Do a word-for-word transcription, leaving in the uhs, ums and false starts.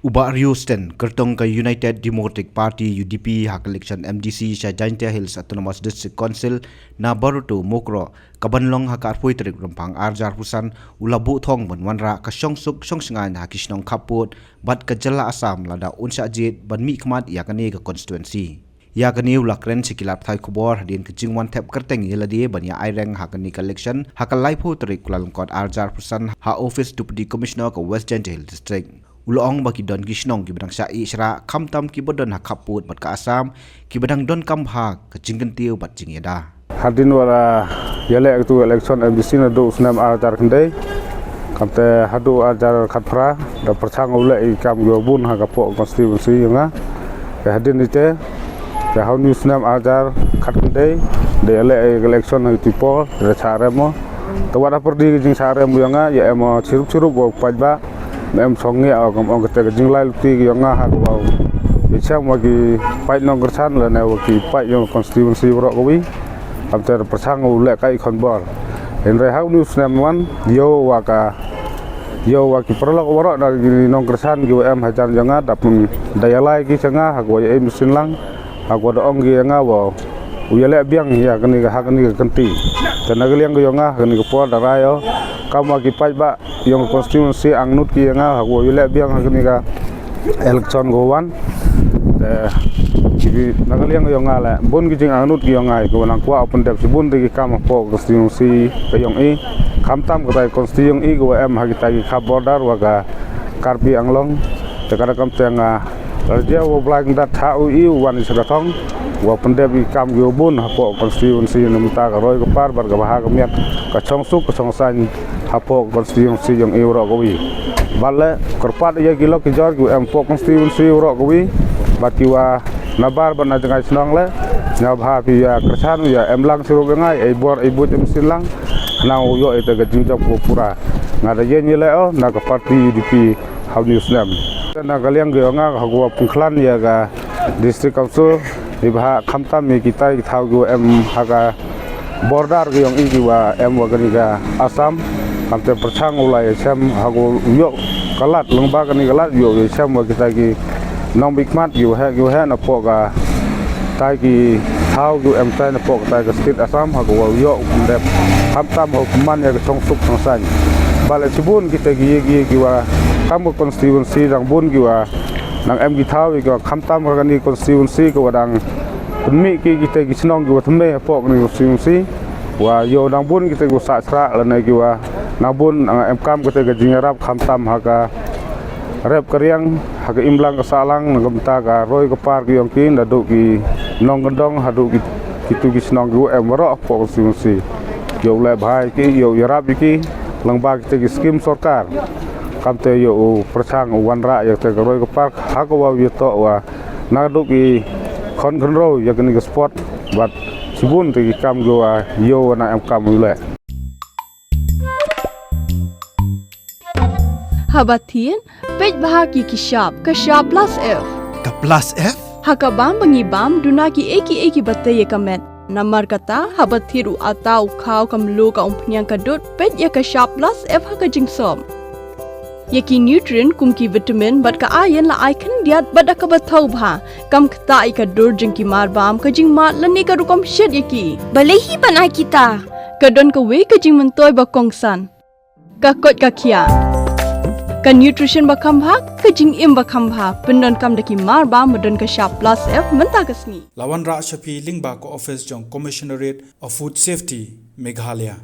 U Bah Rio Sten, kyrtong ka United Democratic Party, U D P, ha ka election M D C sha Jaintia Hills Autonomous District Council na Barutu, Mukroh, ka ban long ha ka arphew tarik Rymphang arhajar arphew san, u la buh thong ban wanrah ka shongsuk shongshngaiñ ha ki shnong khappud bad ka jylla Assam lada un shah jied ban mihkhmat ïa kane ka constituency. Ïa kane u la kren sha ki lad pathai khubor hadien ka jingwan thep kyrteng ïa lade ban ïa aireng ha kane ka election ha ka laiphew tarik Kyllalyngkot arhajar arphew san ha office Deputy Commissioner ka West Jaintia Hills District. U la ong ba ki don ki shnong kiba dang shah ïeh shrah, khamtam kiba don ha khappud bad ka Assam, kiba dang donkam bha ka jingkyntiew bad jingïada. Hadien ba la ïaleh katu election M D C naduh u snem arhajar khyndai, kamte haduh arhajar khatphra, da pyrshang u leh ïa ki kam kiba bun ha ka pdeng constituency jong nga. Te hadien ite, te ha une u snem arhajar khatkhyndai, da ïaleh ïa ka election ha katu ka por, da shah rem mo. Te wat hapyrdi ka jingshah rem jong nga, ïa em mo chirup chirup bad u paidbah, em shong ngi, ong, ong kata ka jinglai lynti jong nga ha kaba ïa shem wa ki paid nongkyrshan lane wa ki paid jong constituency baroh kawei. Kamte pyrshang u leh kai khon bor. Hynrei ha une u snem wan, ïoh wa ka, ïoh wa ki paralok baroh na ki nongkyrshan kiwa em hajan jong nga, da pyn, da ïalai ki sha nga ha kaba ïa em sien lang, ha kaba da ong ki ïa nga wa u ïaleh biang ïa kane ka, ha kane ka kynti. Te na ka liang ka jong nga ha kane ka por da rai o, kam wa ki paidbah jong ka constituency angnud ki ïa nga ha kaba u ïaleh biang ha kane ka election kawa wan. Te kiba na ka liang ka jong nga leh, bun ki jingangnud ki jong nga, kiba nang kwah u pyndep shibun de ki kam hapoh constituency ka jong i. Khamtam kata ka constituency jong i kawa em ha kita ki khap border wa ka Karbi Anglong. Te kata kamte nga la rjia wa Blai Kynrad ha u i u wan i sha ka thong wa pyndep i kam kiwa bun hapoh constituency na mynta ka roi ka par bad ka bha ka miat, ka shongsuk ka shongsaiñ hapoh constituency jong i baroh kawei. Bad leh kyrpad ïa ki lok ki jor kiwa em hapoh constituency baroh kawei, bad kiwa na bar bad na jngai shnong leh, nga bha phi ïa kyrshan ïa em lang shuh ruh ïa nga, ei bor ei buit em sien lang, khnang u ïoh ïa ka jingjop kawa pura. Nga da ïeng ïaleh o na ka party U D P ha une u snem. Na ka liang ka jong nga ha kaba pynkhlan ïa ka District Council, i bha khamtam ïa kita ki thaw kiwa em ha ka border ka jong i kiwa em wa kane ka Assam. Kamte pyrshang u la ïa shem ha kaba ïoh ka lad, lyngba kane ka lad ïoh ïa shem wa kita ki nongmihkhmat kiwa heh kiwa heh napoh ka tai ki thaw kiwa em tai napoh ka tai ka state Assam ha kaba ïoh u pyndep khamtam ha u pynman ïa ka shongsuk shongsaiñ. Bad leh shibun kita ki ïa ki ïa kiwa kam ka constituency dang bun kiwa nang em ki thaw ïa kiwa khamtam ha kane constituency kawa dang pynmih ki kita ki shnong kiwa thymmai hapoh kane constituency. Wa ïoh nang bun kita kiwa sah shrah lane kiwa nang bun, ah, em kam kita ka jingïarap khamtam ha ka rep ka riang, ha ka imlang ka sahlang, na ka bynta ka roi ka par ka jong ki, naduh ki nongkyndong haduh ki, kitu ki shnong kiwa em baroh hapoh constituency. Ïoh leh bha ïa ki, ïoh ïarap ïa ki lyngba kita ki skim sorkar. Kamte ïoh u pyrshang u wanrah ïa kata ka roi ka par ha kaba ïa toh wa naduh ki khon khynroo ïa kane ka spot bad shibun te ki kam kiwa ïoh wa nang em kam u leh. Haba thied, peit bha ki ki shap, ka shap plus F. Ka plus F? Ha ka bam ba ngi bam, duna ki ei ki ei kiba tei ïa ka met. Namar kata, haba thied u atta u khaw ka mluh ka umphniang ka dud, peit ïa ka shap plus F ha ka jingsop. Ïa ki nutrient kum ki vitamin bad ka iron la ai khyndiat bad da kaba thaw bha. Kam ktah ïa ka dur jong ki mar bam, ka jingmad lane ka rukom shet ïa ki. Balei hi ban ai kita? Ka don kawei ka jingmyntoi ba kongsan. Ka koit ka khiah. Ka nutrition ba kham bha, ka jingim ba kham bha. Pyndonkam da ki mar bam ba don ka shap plus F mynta ka sngi. La wanrah sha phi lyngba ka office jong Commissionerate of Food Safety, Meghalaya.